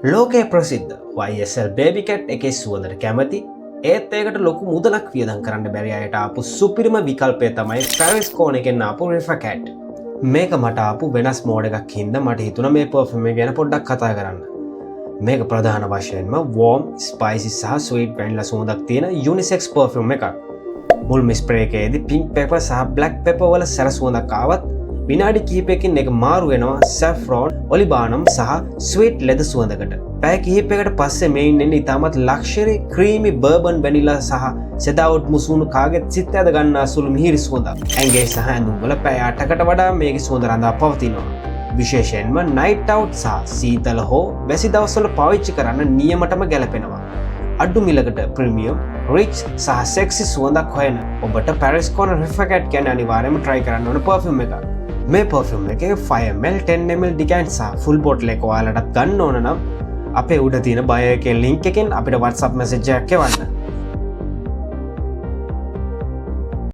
ලෝකයේ ප්‍රසිද්ධ YSL Baby Cat එකේ සුවඳට කැමති, ඒත් ඒකට ලොකු මුදලක් වියදම් කරන්න බැරි අයට ආපු සුපිරිම විකල්පය තමයි Paris Corner එකෙන් ආපු Rifaaqat. මේක මට ආපු වෙනස් මෝඩ් එකක් හින්දා මට හිතුණා මේ පර්ෆියුම් එක ගැන පොඩ්ඩක් කතා කරන්න. මේක ප්‍රධාන වශයෙන්ම වෝම්, ස්පයිසි සහ ස්වීට් වැනිලා සුවඳක් තියෙන යුනිසෙක්ස් පර්ෆියුම් එකක්. මුල්ම ස්ප්‍රේ එකේදී පින්ක් පෙපර් සහ බ්ලැක් පෙපර් වල සැර සුවඳක් ආවත් විනාඩි කිහිපයකින් එක මාරු වෙනවා සැෆ්‍රෝන්, ඔලිබානම් සහ ස්වීට් ලෙදර් සුවඳකට. පැය කිහිපයකට පස්සේ මේන් එන්නේ ඉතාමත් ලක්ෂරි ක්‍රීමි බර්බන් වැනිලා සහ සෙඩාවුඩ් මුසුණු කාගෙත් සිත් ඇද ගන්නා සුළු මිහිරි සුවඳක්. ඇඟේ සහ ඇඳුම් වල පැය 8කට වඩා මේකේ සුවඳ රඳා පවතිනවා. විශේෂයෙන්ම නයිට් අවුට් සහ සීතල හෝ වැසි දවස්වල පාවිච්චි කරන්න නියමටම ගැලපෙනවා. අඩු මිලකට ප්‍රීමියම්, රිච් සහ සෙක්සි සුවඳක් හොයන ඔබට පැරිස් කෝනර් රිෆාකට් කියන්නේ අනිවාර්යයෙන්ම try කරන්න ඕන පර්ෆියුම් එකක්. මේ පර්ෆියුම් එකේ 5 ml, 10 ml ඩිකැන්ට් සහ ෆුල් බොටල් එක ඔයාලටත් ගන්න ඕන නම් අපේ උඩ තියෙන බයෝ එකේ ලින්ක් එකෙන් අපිට WhatsApp message එකක් එවන්න.